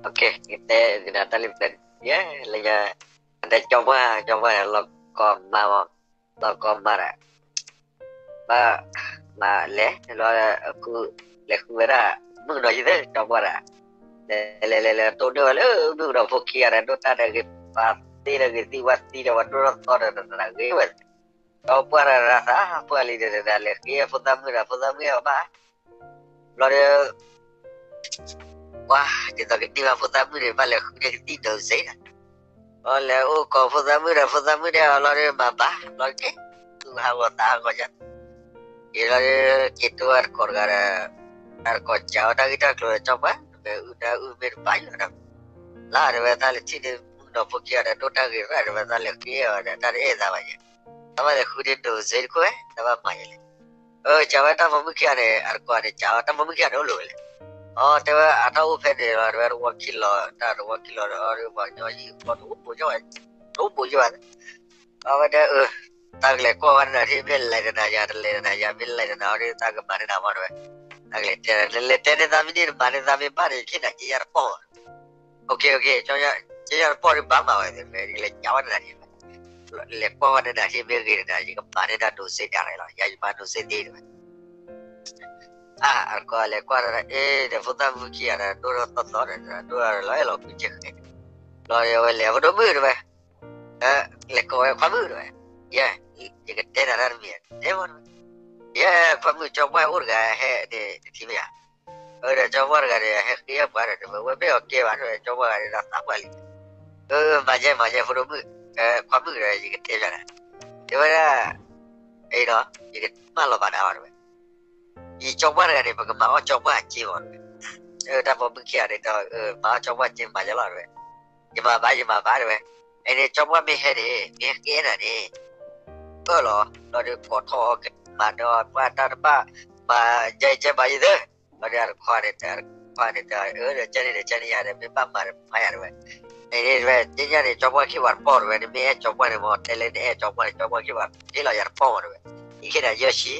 ကတဲကနၣ်တၢ်လံပျၢၤ ယဲလၢညါ အတဲကၠီပှၢ် ကၠီပှၢ်န့ၣ် လီၤကီမါမး လီၤကီမါဒီး ဘၣ် မၤလဲၤလီၤ လဲၤဃုဝဲဒၣ် မုၣ်ကနီၤယသ့ၣ် ကၠီပှၢ်ဒီး လဲၤလဲၤလဲၤလဲၤ တိၢ်န့ၢ်ဝဲလၢမုၣ်ကနီၤဖိခံဂၤဒီး ဒိၣ်တၢ်ဒီးဂ့ၤ ပှၤသ့ဒီးဂ့ၤ သံဝဲသံဒီး ပှၤဒိၣ်ထီၣ်သီဒီး တဂ့ၤဝဲ ကၠီပှၢ်ဒီးသးပှၢ်လံဒီး လဲၤဃ့ဖိသၣ်မုၣ်ဒီး ဖိသၣ်မုၣ်အီၤဘၣ် ဘျီဒီး ပှၤ ဒ်သိးကန့ၢ်ဘၣ်ဖိသၣ်မုၣ်န့ၣ် ဘၣ်လဲၤဃုန့ၢ်ကသံၣ်ဒိးစ့ဒီး ဘျီလဲၤအိၣ်ကိးဖိသၣ်မုၣ်ဒီး ဖိသၣ်မုၣ်တဲအီၤလီၤဒီး မၤဘၣ် ဘျီက့ၤ သူၣ်ဟးဂီၤသးဟးဂီၤယါ က့ၤလီၤဒီး က့ၤတိၢ်ဝဲတကိးတဂၤဒီး တၢ်တကိးစံးဝဲတၢ်ဂ့ၢ်တၢ်ကျိၤဒီး ကၠီပှၢ် မ့ၢ်အုၣ်တၢ်အုၣ်မ့ၢ်တဘၣ်ယီၤဒီး လၢတဝဲသးလဲၤထံၣ်န့ၣ် မုၣ်ကနီၤဖိခံဂၤဒီး ဒိၣ်တၢ်ဂ့ၤရၣ် တဝဲသးလဲၤဃ့အီၤဒီး တၢ်တအဲၣ်သးဘၣ်ယဲ တၢ်ဘၣ်လဲၤဃုန့ၢ်ဒိးစ့တခိၣ်ဝဲ တၢ်ဘၣ်မၤယဲလဲၣ် အၢ စံးဝဲတၢ်ပိာ်မုၣ်ခံဂၤန့ၣ် အတကိးန့ၣ် စံးဝဲတၢ်ပိာ်မုၣ်ခံဂၤန့ၣ် အိၣ်လိာ်ဝဲလဲၣ် အီ တဲဝဲအတၢ်အိၣ်ဖဲန့ၣ်လီၤ တဝဲ တဝီခံလီၤ တၢ်တဝီခံလီၤဒီး အီဒီးပှၤကညီဟံၣ်ဃီတအိၣ်ဘိးယိၣ်ဘၣ် တအိၣ်ဘိးယိၣ်ဘၣ် အဝဲတဲအၢ တၢ်ကလဲၤကွၢ်ဝဲနၤထံၣ် မ့ၢ်လဲၤတနၤယၤ တလဲၤတနၤယၤ မ့ၢ်လဲၤတနၤအီဒီး တၢ်ကမၤန့ၢ်နၤမ့ၢ်တဝဲ တၢ်ကလဲၤတဲ လဲၤတဲန့ၢ်သးမ့ၢ်န့ၣ် တမၤန့ၢ်သးမ့ၢ်ဘၣ်န့ၣ် ယကဟ့ၣ်နၤက့ယၢ်တပီၢ်မး က့ က့ က့ ယၢ်တပီၢ်ဒီးဘၣ်မၤဝဲသ့ၣ်တဝဲ ယကလဲၤစံးဝဲနၤထံၣ် လဲၤကွၢ်ဝဲနၤထံၣ် မ့ၢ်ဂ့ၤတနၤ ယကမၤန့ၢ်နၤဒိးစ့ဒၣ်ရဲၣ်လီၤ ယၤယမၤဒိးစ့သ့တဝဲ အါ အတကိးလဲၤကွၢ်ဒီး အ့ ဒီးဖိသၣ်မုၣ်ခံဂၤဒီး ဒိၣ်ထီၣ်သီသီဒီး ဒိၣ်ထီၣ်လီၤအဲၣ်လီၤကွံာ်ကဲဃဲ ဘျီဒီးအဝဲလဲၤ ဖိဒိၣ်မုၣ်တဝဲ လဲၤကိးဝဲခွါမုၣ်တဝဲ ယဲ ယကတဲနၤတၢ်တမံၤ တဲမ့ၢ်တဝဲ ယဲ ခွါမုၣ်ကၠီပှၢ်အိၣ်တဂၤဟဲန့ၣ် တထံၣ်မ့ၢ်ဧါ အၢ ဒီးကၠီပှၢ်တဂၤန့ၣ် ဟဲဃ့အပှၤဒီး တဝဲ ဝဲမ့ၢ်အီၤကဲဘၣ်တဝဲ ကၠီပှၢ်တဂၤန့ၣ်ဒီးသးပှၢ်လံ အၢ မၤယဲ မၤယဲ ဖိဒိၣ်မုၣ် ခွါမုၣ်ဒီး ယကတဲဘၣ်နၤ တဲဝဲဒၣ် အံၤဒီး ယကမၢလီၤဘၣ်နၤအီၤတဝဲ ယကၠီပှၢ်တဂၤန့ၣ် ပကမၤအီၣ်ကၠီပှၢ်အစ့မ့ၢ်တဝဲ တၢ်ပိာ်မုၣ်ခံဂၤန့ၣ်ဒီး မၤအီၣ်ကၠီပှၢ်စ့မၤယဲလီၤတဝဲ ယမၤဘၣ် ယမၤဘၣ်တဝဲ အန့ၣ်ကၠီပှၢ်မ့ၢ်ဟဲန့ၣ် မ့ၢ်ဟဲကဲနၤန့ၣ် အၢၣ်လီၤ လီၤဒီးကိးထီၣ်အီၤကမၤန့ၢ်အီၤပှၢ်တၢ်တဘၣ် မၤယဲကဲမၤယဲသ့ လီၤဒီးအတခွါန့ၣ် တခွါန့ၣ်ဒီး အၢ ဒီးကဲန့ၣ်ဒီးကဲန့ၣ်ယၤဒီး မ့ၢ်ဘၣ်မၤဒီးမၤယၤတဝဲ အန့ၣ်တဝဲ ကဲညါန့ၣ် ကၠီပှၢ်ခံဝၤတပီၢ်တဝဲ နမ့ၢ်အဲၣ်ကၠီပှၢ်န့ၣ်မ့ၢ် တဲလၢနအဲၣ်ကၠီပှၢ်န့ၣ် ကၠီပှၢ်ခံဝၤ ဟ့ၣ်လီၤယၤတပီၢ်မ့ၢ်တဝဲ ယကဟ့ၣ်နၤယဲၢ်ဆံ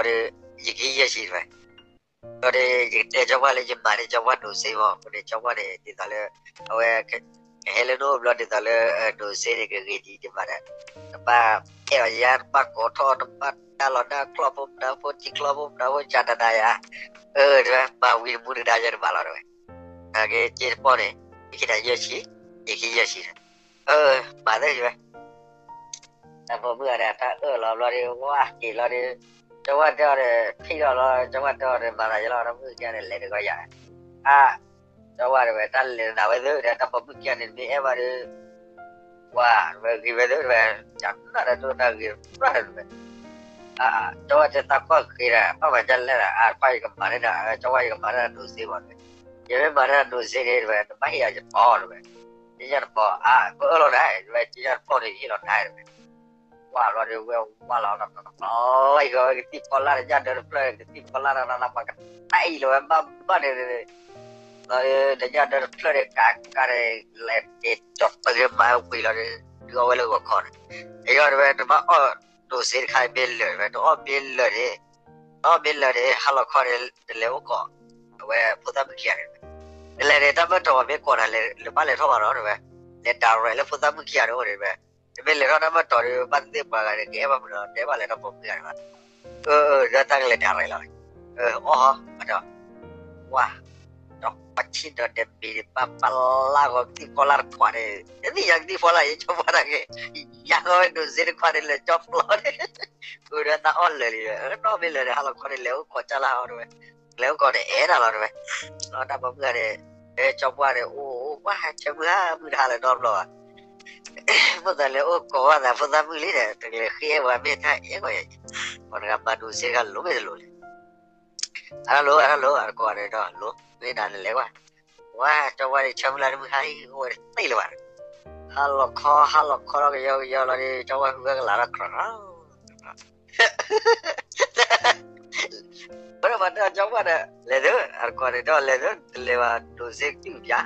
လီၤဒီး ယကဟ့ၣ်ယဲၢ်ဆံတဝဲ လီၤဒီး ယကတဲကၠီပှၢ်လၢယမၤန့ၢ်ကၠီပှၢ်ဒိးစ့မ့ၢ် အဃိန့ၣ် ကၠီပှၢ်န့ၣ် ဒ်သိးလၢ အဝဲ ကဟဲလၢနအိၣ်ဘျီဒ်သိးလၢ ဒိးစ့န့ၣ် ကဂ့ၤဒံးဒံးဘၣ်ဒီး တဘၣ်အဲၣ်အီၤယၤ တဘၣ်ကိးထီၣ် တဘၣ်တၢ်လီၤနၢ်ချီၣ်ဖိမနုၤဖိ ထံချီၣ်ဖိမနုၤဖိ ကၢ်နၤနၤယၤ အၢ တဝဲ မၤဝံၤတမူတဒါယဲတဘၣ်လီၤတဝဲ နာ်က့ စ့တပီၢ်န့ၣ် ယကဟ့ၣ်နၤယဲၢ်ဆံ ယကဟ့ၣ်ယဲၢ်ဆံ အၢ မၤသ့ဝဲ တၢ်ပိာ်မုၣ်ဂၤဒီး တၢ်အၢၣ်လီၤဘျီဒီး ဝါက့ၤလီၤဒီး ကၠီဝါတဲအီၤဒီး ထံၣ်လီၤလီၤ ကၠီဝါတဲအီၤဒီး မၤသးယလီၤ တၢ်မုၣ်ကဲန့ၣ် လဲၤတဂီၢ်ယၤ အါ ကၠီဝါတဝဲ တၢ်လဲၤနၤဝဲသ့ဒီး တၢ်ပိာ်မုၣ်ကဲန့ၣ် မ့ၢ်အဲၣ်ဘၣ်ဒီး ဝါတဝဲဂ့ၤဝဲသ့တဝဲ ကနၣ်ဒီးဒိၣ်တၢ်ဂ့ၤရၣ်တဝဲ အၢၣ်တၢ်သးကွၢ်ဂ့ၤဒီး ဘၣ်မၤဒ်လဲၣ်ဒီး အါ ခွါယကမၤန့ၢ်နၤ ကၠီဝါယကမၤန့ၢ်နၤဒိးစ့မ့ၢ်တဝဲ ယမ့ၢ်မၤန့ၢ်နၤဒိးစ့န့ၣ်တဝဲ နဘၣ်ဟ့ၣ်ယၤယပီၢ်တဝဲ က့ညါတပီၢ် အါ ပအၢၣ်လီၤနၤ တဝဲ က့ညါတပီၢ်န့ၣ်ဟ့ၣ်လီၤနၤတဝဲ ဝါဘျီဒီးဝဲဝါလီၤ လီၤလီၤ ဝဲကသံၣ်ဖီလာ်တညၣ်ဒၢတဖျၢၣ် ကသံၣ်ဖီလာ်တၢ်လၢပှၤကတၢၢ်အံၤလီၤဝဲဘၣ်ဘၣ်န့ၣ် တညၣ်ဒၢတဖျၢၣ်န့ၣ် ကးကးန့ၣ် လဲၤက့ၤကၠီၤပၢၤမၤဝံၤလီၤန့ၣ် ဒုးအီၣ်ဝဲလၢဂီၤခီန့ၣ် အယီၤတဝဲ တဘၣ်အီၣ်ဒိးစ့တခါမ့ၢ်လၢာ်တဝဲ တအီၣ်မ့ၢ်လၢာ်န့ၣ် တအီၣ်မ့ၢ်လၢာ်န့ၣ် ဟါလီၤခီန့ၣ် တလဲၤအိၣ်ကိး အဝဲဖိသၣ်မုၣ်ခံဂၤန့ၣ် တလဲၤန့ၣ် တၢ်မ့ၢ်တီၤမ့ၢ်ကိးနၤ လဲၤဘၣ်လဲၤထီၣ်ဘၣ်နီၤတဝဲ လဲၤ direct လၢဖိသၣ်မုၣ်ခံဂၤန့ၣ်အိၣ်န့ၣ်တဝဲ တမ့ၢ်လဲၤထီၣ်တၢ်မ့ၢ်တီၤဒီး ဘၣ်သ့ၣ်သ့ၣ်ပှၤဂၤန့ၣ် ကအဲၣ်ဘၣ်မနုၤ တဲဘၣ်လဲၤထီၣ်ပိာ်မုၣ်ဂၤန့ၣ်ဘၣ် အၢ ဒီးတၢ်ကလဲၤ direct လီၤ အၢ အီၣ်ဟီ ဒီး ဝါ ဒီးပှၤဆံၣ်ဒီးတမံၤန့ၣ် ပၢ်ပလၢ်ဂီၤကသံၣ်ဖီလာ်တခွးန့ၣ် တသ့ၣ်ညါကသံၣ်ဖီလာ် ယကၠီပှၢ်တၢ်ဂ့ၢ် ယၤဂီၤဝဲဒိးစ့တခွးန့ၣ် လဲၤကၠီပျီန့ၣ် အၢ ဒီးတၢ်အီၣ်လၢာ်လံ အၢ နီၢ်မ့ၢ်လၢာ်န့ၣ် ဟါလီၤခီန့ၣ် လဲၤအိၣ်ကိးကၢ်လၢ်ဟီတဝဲ လဲၤအိၣ်ကိးန့ၣ် အဲၣ်တၢ်လီၤတဝဲ ဒီးတၢ်ပိာ်မုၣ်ဂၤန့ၣ် တဲကၠီပှၢ်န့ၣ် အိၣ် အိၣ် ပှၢ်ဟဲဆၢမုၢ်ဟါ မုၢ်တဟါလၢၤနီတဘျီဘၣ် မိၣ်သးလဲၤအိၣ်ကိးဘၣ်သးဖိသၣ်မုၣ်လံဒီး တကလဲၤဃ့ဝဲမ့ၢ်တၢ်အဲၣ်ဂီၤယၤ ပှၤတဂၤမၤဒိးစ့တဂၤလိၤမ့ၢ်တလိၤလဲၣ် အတၢ်လိၤ အတၢ်လိၤ အတကိးန့ၣ်ဒီးလိၤ မ့ၢ်နၤနလဲၤကွၢ် ဝါ ကၠီဝါန့ၣ် ဆၢမုၢ်လၢ်တမုၢ်ဟါအံၤ အိၣ်ဝဲတသ့လၢၤဘၣ် ဟါလီၤခီ ဟါလီၤခီလီၤကယီကယီလီၤဒီး ကၠီဝါဟုဝဲကလၤလီၤ ပှၤဒီးပှၤတဲကၠီပှၢ်ဒီး လဲၤသ့ အတကိးန့ၣ်ဒီးလဲၤသ့ တလဲၤဘၣ်ဒိးစ့ကတုၢ်ပျး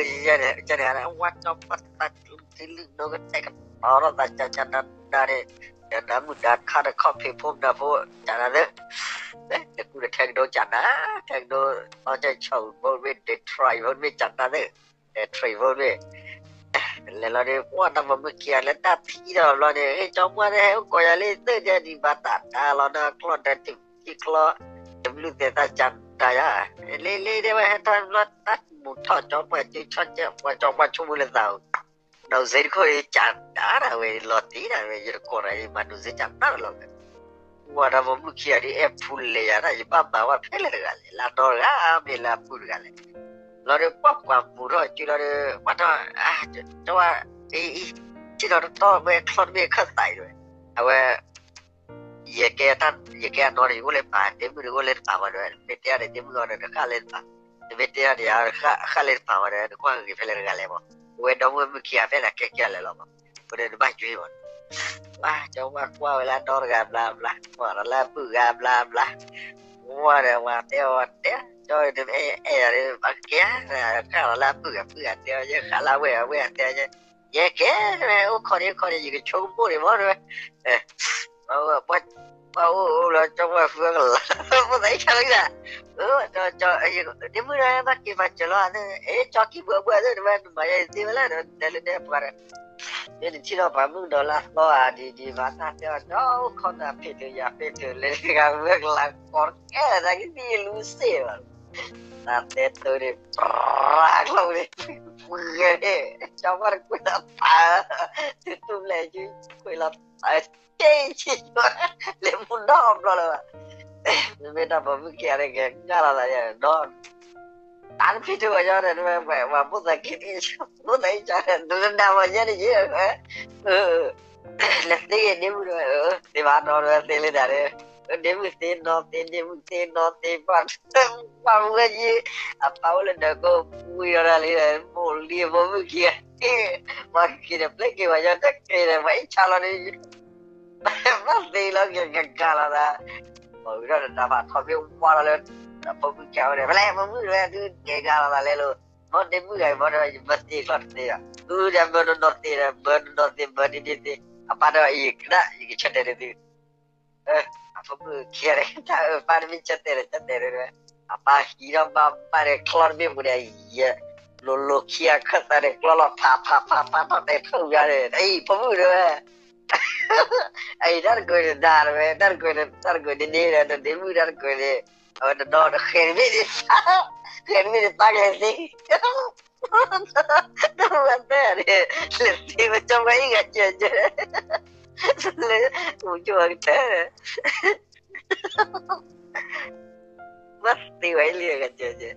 အီ ယဲန့ၣ် ကန့ၣ် ဝါကၠီပှၢ်သးကလုၢ်ကလုၢ် နီၢ်ကတဲာ်ကတီၤထီၣ်သးကၠၢ်ကၠၢ်နးနးန့ၣ် နးမုၣ်နးခါ နခီၣ်ဖံးဖိမနၤဖိ ကနၣ်သ့, နကူၣ်ဒီးထဲကဒိကနၣ်, ထဲကဒိ သီကဆီၣ်ဖိမ့ၢ် Detroit ဖိမ့ၢ် ကနၣ်သ့, Detroit ဖိမ့ၢ် လဲၤလီၤန့ၣ် ပှၢ်တၢ်ပိာ်မုၣ်ခံဂၤလၢတၢ်ထံၣ်ဒီးဘျီန့ၣ် ဟ့ၣ်ကၠီမွဲန့ၣ် ဟဲအိၣ်ကိးယၤလၢသ့ၣ်ညါဒံးဘၣ်တၢ်တၢ်လီၤနၢ်ကျီၢ်ဒီးတထံၣ်ချီ, တဘျုးသဲးသးကနၣ်ယၤ, လ့လ့ဒဲဝဲဟဲထီၣ်ဘျီတၢ်မူထီၣ်ကၠီမွဲကၠီကၠီပှၤကၠီမွဲဆိကမိၣ်လၢသးဧိၤ, နီၢ်စ့တခိၣ်အံၤကနၣ်တၢ်ဝဲ လီၤတံၢ်တၢ်ဝဲ ယတကိးတၢ်အံၤ မၤနီၢ်စ့ကနၣ်တၢ်လီၤဝဲ ပှၢ်တၢ်ပိာ်မုၣ်ခံဂၤဒ်အဲၣ်ဖူလဲၤယၤတၢ် ယဘၣ်မၤဝဲဖဲလဲၣ်တဂၤလဲၣ် လၢအနီတဂၤ မ့ၢ်လၢအပုၢ်တဂၤလဲၣ်, လီၤဒီးပှၢ်ပှၢ်မူထီၣ်ကၠူလီၤဒီး ပှၢ်ထီၣ်, ကၠီဝဲ, အံၤ, ဆ့ၣ်နီၤတတီၢ်ဝဲချီတမ့ၢ်ခၢၣ်သးအံၤဝဲ, အဝဲ ယကဲတၢ် ယကဲအနီၢ်န့ၣ် ယအိၣ်လၢတပၤ ဒ့မုၣ်န့ၣ်အိၣ်လၢတပၤမးဒီး နမ့ၢ်တဲအီၤန့ၣ် ဒ့မုၣ်အီၤဒီး နဃၣ်လၢတပၤ, နမ့ၢ်တဲအီၤန့ၣ် ဃၣ်လၢတပၤမးဒီး နကွၢ်ဂ့ၤဖဲလဲၣ်တဂၤလဲၣ်မး, အဝဲဒီမုၣ်မုၣ်ခံဂၤဖဲလဲၣ်ကဲကဲလဲၣ်လီၤမး, အဃိန့ၣ်နဘၣ်ယွၤမး, ပှၢ်ကၠီဝဲကွၢ်ဝဲလၢအနီၢ်တဂၤဘျါဘျါ, ကွၢ်ဒီးလၢအပုၢ်ဂၤဘျါဘျါ, ဝဲဒီးဝဲတဲအီၤတဲ, ကၠီန့ၣ်မ့ၢ်အဲၣ်ယၤန့ၣ် ဘၣ်ကဲ, ဃၣ်ဒီးလၢအပုၢ်ဂၤ ပုၢ်ဂၤတဲအီၤ ယဃၣ်လၢအဝဲၢ် အဝဲၢ်တဲအီၤ ယဲကဲ, အိၣ်ခိးန့ၣ်ခိးန့ၣ် ယကဆိကမိၣ်န့ၣ်မးတဲဝဲ, ပှၤအိၣ်အိၣ်လီၤ ကၠီဝဲဃုအကလး, ဖိသၣ်အံၤဆါလီၤ, ဒ့မုၣ်ဒီး ဘၣ်က့ၤမၤစၢၤလီၤ, အဲ ကၠီကံၢ်ပှဲၤပှဲၤသ့ၣ် နမၤယဲယသ့ဝဲလၢ နတဲလၢတဲပှၤဒီး, မ့ၢ်နထံၣ်လီၤပှၤမုၣ်ကနီၤလၢအသီဧါ ဒ်ဒ်မၤတၢ်တဲအီၤ ကၠီအိၣ်ခိးနၤဖံးတုၤယၤဖံးတုၤလၢ တဂၤဝဲကလးကီတကဲလၢတၢ်ကသံၣ်လူၤစ့ၢ်ဘၣ်, တၢ်တဲတိၤန့ၣ် ပြးကျီန့ၣ်, ပှဲၤန့ၣ်, ကၠီဝဲတကွံာ်လီၤပာ်, တုၤတူၢ်လဲၣ်ကကွံာ်လီၤပာ်, ကဲဆံး, လဲၤမူနီတဘျီလၢၤဘၣ်, မ့မ့ၢ်တၢ်ပိာ်မုၣ်ခံဂၤန့ၣ် ကဲကၢ်လီၤသးယၤဒီး, တၢ်တဖံးထူၣ်အီၤညီန့ၣ် ဝဲပှၤဖိသၣ်ခံ, ဖိသၣ်အံၤကၢ်န့ၣ် နနၢ်မၤညါန့ၣ်ယဲ, လဲၤသ့ဂ့ၤဒ့မုၣ်ဒီး, သ့ဘၣ်နီတဝဲသ့လၢဒၣ်ဒီး, ဒ့မုၣ်သ့နီၢ်သ့ ဒ့မုၣ်သ့နီၢ်သ့, ပှၤဝဲယဲ, အပၢ်အိၣ်လၢဒၢးကိးပူၤဒီးတၢ်လံ, မိၢ်လံအဖိမုၣ်ခံဂၤ, ပှၤက့ၤဒီးပျဲက့ၤပှၤညီတက့ၤဒီး ပှၤအ့ၣ်ဆါလီၤန့ၣ် ဘၣ်သ့လီၤက့ၤကကၤလီၤသး, ပှၤဝံၤထီၣ်ဒီးတၢ်ဘၣ်ထီၣ်မ့ၢ်ဝါလီၤလၢ, အဖိမုၣ်ခံဂၤန့ၣ် ဖဲလဲၣ်ဖိမုၣ်ဝဲ သုကဲကၤလီၤသးလဲၤလိၤ, မ့ၢ်ဒ့မုၣ်ဂၤအံၤမ့ၢ်ဒီး ယမၤသ့ကျီၢ်တသ့ဘၣ်, သုဒီးမၢနီၢ်နီၢ်သ့ဒီး မၢနီၢ်နီၢ်သ့ မၢဒ့ဒ့သ့, အပၢ်ဒီးအံၤကဒၣ် ယကဆၢတဲာ်န့ၢ်သု အဖိမုၣ်ခံဂၤန့ၣ် တၢ်အၢပၢ်တမ့ၢ်ဆၢတဲာ်ဒီး ဆၢတဲာ်ဒီး အပၢ်ဟံးထီၣ်ဘၣ်ဘၣ်ဒီး ချီတဘ့ၣ်ပူၤန့ၣ် ယဲ, လိၤလိၤခံဂၤခၢၣ်သးန့ၣ် ကျီလီၤဖးဖးဖးဖးထီၣ်တဲာ်ထီၣ်ယၤန့ၣ် အံၤဖိမုၣ်ဒီးဝဲ, အံၤတၢ်တကွဲးန့ၣ်ဒၣ်ဝဲ တၢ်တကွဲးန့ၣ် တၢ်တကွဲးန့ၣ်န့ၣ်ဒီး တဒ့မုၣ်တၢ်တကွဲးန့ၣ်, အဝဲတဒီတဃဲးတဘ့ၣ်န့ၣ်, ဃဲးတဘ့ၣ်န့ၣ် ပၢ်ကလဲၤသ့ ဒီးဝဲတဲန့ၣ်, လဲၤသ့ဝဲကၠီဝဲအံၤဂၤကၢကၢ, လၢ, အိၣ်ကၠီဝဲကတၢၢ်, ဘၣ်သ့ဝဲအံၤလံဂၤကၢကၢ,